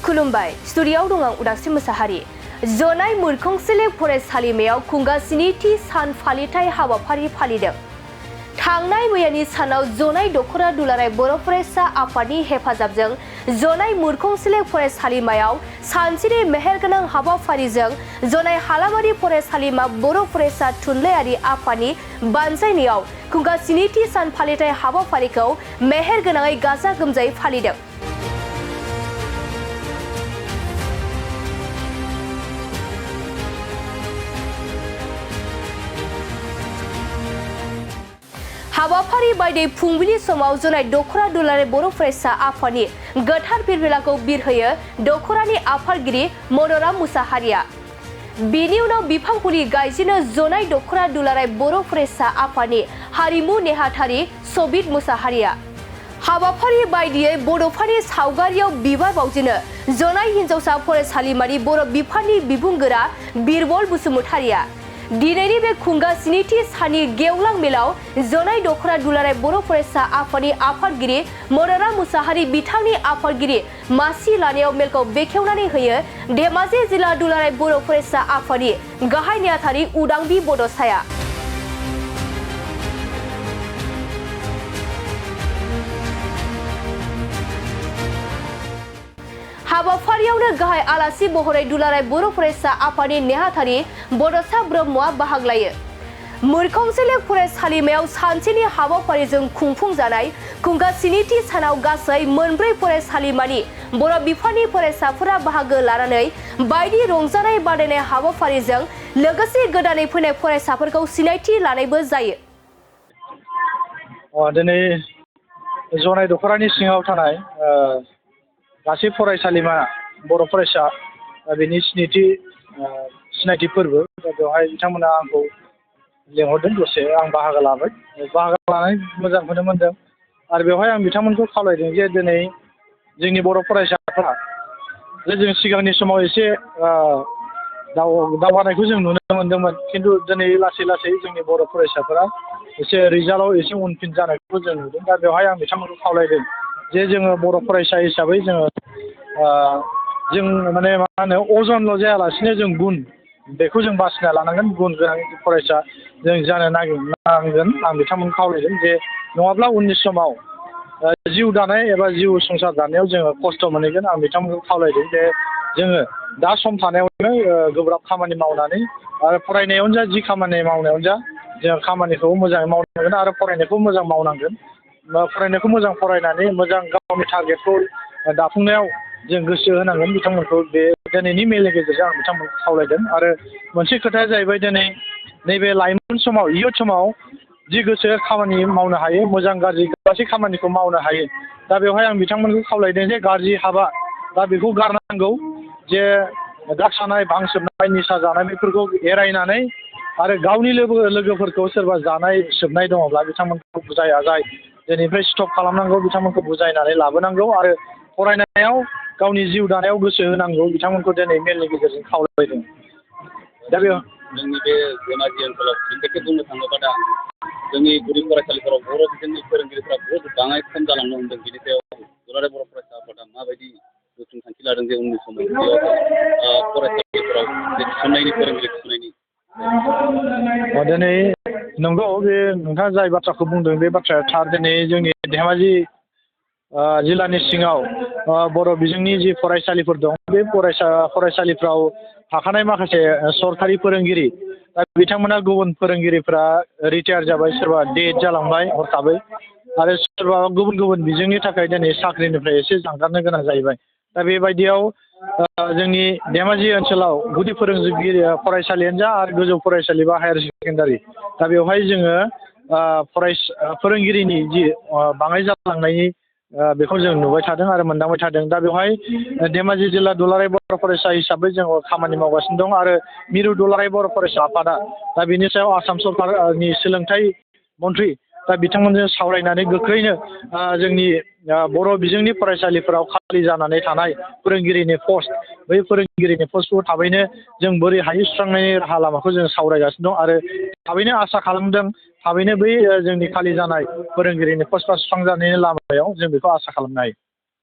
खुलुमबाय स्टुडिय'आव दं आं उदांस्रि मोसाहारि। जनाय मुरखंसेले फरायसालिमायाव खुंगासिनिथि सान फालिथाय हाबाफारि फालिदों। थांनाय मैयानि सानाव जनाय दख'रा दुलाराय बर' फरायसा आफादनि हेफाजाबजों जनाय मुरखंसेले फरायसालिमायाव सानसेनि मेहेरगोनां हाबाफारिजों जनाय हालामारि फरायसालिमा बर' फरायसा थुनलाइयारि आफादनि बानजायनायाव खुंगासिनिथि सान फालिथाय हाबाफारिखौ मेहेरगोनाङै गाजा गोमजायै फालिदों। हाबाफारि बायदि फुंबिलि समाव जनाय दख'रा दुलाराय बर' फरायसा आफादनि गोथार फिरफिलाखौ बिरहोयो दख'रानि आफादगिरि मन'राम मुसाहारिया। बेनि उनाव बिफां फुलि गायजेनो जनाय दख'रा दुलाराय बर' फरायसा आफादनि हारिमु नेहाथारि सबित मुसाहारिया। हाबाफारि बायदियै बड'फानि सावगारियाव बिबार बावजेनो जनाय हिन्जावसा फरायसालिमानि बर' बिफाननि बिबुंगोरा बिरबल बसुमतारिया। दिनैनि बे खुंगासिनिथि साननि गेवलां मेलाव जनाय दख'रा दुलाराय बर' फरायसा आफादनि आफादगिरि मन'राम मुसाहारि बिथांनि आफादगिरि मासि लानायाव मेलखौ बेखेवनानै होयो धेमाजि जिल्ला दुलाराय बर' फरायसा आफादनि गाहाय नेहाथारि उदांबि बड'साया। हाबाफारियावनो गाहाय आलासि महरै दुलाराय बर' फरायसा आफादनि नेहाथारि बड'सा ब्रह्मआ बाहागो लायो। मुरखंसेले फरायसालिमायाव सानसेनि हाबाफारिजों खुंफुंजानाय खुंगासिनिथि सानाव गासै मोनब्रै फरायसालिमानि बर' बिफाननि फरायसाफोरा बाहागो लानानै बायदि रंजानाय बादायनाय हाबाफारिजों लोगोसे गोदानै फैनाय फरायसाफोरखौ सिनायथि लानायबो जायो। दिनै जनाय दख'रानि सिङाव थानाय गासै फरायसालिमा बर' फरायसा बेनि सिनायथि फोरबो बेवहाय बिथांमोना आंखौ लेंहरदों दसे आं बाहागो लाबाय। बाहागो लानानै मोजांखौनो मोनदों आरो बेवहाय आं बिथांमोनखौ खावलायदों जे दिनै जोंनि बर' फरायसाफोरा जे जों सिगांनि समाव एसे दावगानायखौ जों नुनो मोन्दोंमोन, खिन्थु दिनै लासै लासै जोंनि बर' फरायसाफोरा एसे रिजाल्टआव एसे उनफिन जानायखौ जों नुदों। दा बेवहाय आं बिथांमोनखौ खावलायदों जे जोङो बर' फरायसा हिसाबै जों माने मा होनो अजनल' जायालासिनो जों गुन बेखौ जों बासिना लानांगोन। गुन गोनां फरायसा जों जानो नांगोन। आं बिथांमोनखौ खावलायदों जे नङाब्ला उननि समाव जिउ दानाय एबा जिउ संसार दानायाव जोङो खस्थ' मोनहैगोन। आं बिथांमोनखौ खावलायदों जे जोङो दा सम थानायावनो गोब्राब खामानि मावनानै आरो फरायनायावनो जा जि खामानि मावनायावनो जा जों खामानिखौ मोजाङै मावनांगोन आरो फरायनायखौ मोजां मावनांगोन। फरायनायखौ मोजां फरायनानै मोजां गावनि टारगेटखौ दाफुंनायाव जों गोसो होनांगोन। बिथांमोनखौ बे दिनैनि मेलनि गेजेरजों आं बिथांमोनखौ खावलायदों। आरो मोनसे खोथाया जाहैबाय दिनै नैबे लाइमोन समाव इयुथ समाव जि गोसो खामानि मावनो हायो, मोजां गाज्रि गासै खामानिखौ मावनो हायो। दा बेवहाय आं बिथांमोनखौ खावलायदों जे गाज्रि हाबा दा बेखौ गारनांगौ, जे ड्राग्स जानाय, भां सोबनाय, निसा जानाय बेफोरखौ एरायनानै आरो गावनि लोगोफोरखौ सोरबा जानाय सोबनाय दङब्ला बिथांमोनखौ बुजाय आजाय दिनैनिफ्राय स्टप खालामनांगौ, बिथांमोनखौ बुजायनानै लाबोनांगौ आरो फरायनायाव गावनि जिउ दानायाव गोसो होनांगौ। बिथांमोनखौ दिनै मेलनि गेजेरजों खावलायदों। दा बेयाव जोंनि बे धेमाजि ओनसोलाव बिखेखकै बुंनो थाङोबा दा जोंनि गुदि फरायसालिफोराव बर' बिजोंनि फोरोंगिरिफ्रा बहुद बाङाय खम जालांनो हमदों। बेनि सायाव दुलाराय बर' फरायसा आफादा माबायदि गोख्रों थांखि लादों जे उननि समाव फरायसालिफोराव थिसननायनि फोरोंगिरि थिसननायनि दिनै नंगौ बे नोंथाङा जाय बाथ्राखौ बुंदों बे बाथ्राया थार। दिनै जोंनि धेमाजि जिल्लानि सिङाव बर' बिजोंनि जि फरायसालिफोर दं बे फरायसालिफ्राव थाखानाय माखासे सरखारि फोरोंगिरि दा बिथांमोना गुबुन फोरोंगिरिफ्रा रिटायार जाबाय, सोरबा डेथ जालांबाय हरखाबै, आरो सोरबा गुबुन बिजोंनि थाखाय दिनै साख्रिनिफ्राय एसे जानगारनो गोनां जाहैबाय। दा बेबायदियाव जोंनि धेमाजि ओनसोलाव गुदि फोरोंगिरि फरायसालियानो जा आरो गोजौ फरायसालि बा हायार सेकेन्डारि दा बेवहाय जोङो फोरोंगिरिनि जि बाङाय जालांनायनि बेखौ जों नुबाय थादों आरो मोनदांबाय थादों। दा बेवहाय धेमाजि जिल्ला दुलाराय बर' फरायसा हिसाबै जोङो खामानि मावगासिनो दं आरो मिरु दुलाराय बर' फरायसा आफादा दा बेनि सायाव आसाम सरकारनि सोलोंथाइ मन्थ्रि दा बिथांमोनजों सावरायनानै गोख्रैनो जोंनि बर' बिजोंनि फरायसालिफोराव खालि जानानै थानाय फोरोंगिरिनि पस्ट बै फोरोंगिरिनि पस्टखौ थाबैनो जों बोरै हायो सुस्रांनायनि राहा लामाखौ जों सावरायगासिनो दं आरो थाबैनो आसा खालामदों थाबैनो बै जोंनि खालि जानाय फोरोंगिरिनि पस्टआ सुस्रांजानायनि लामायाव जों बेखौ आसा खालामनो हायो।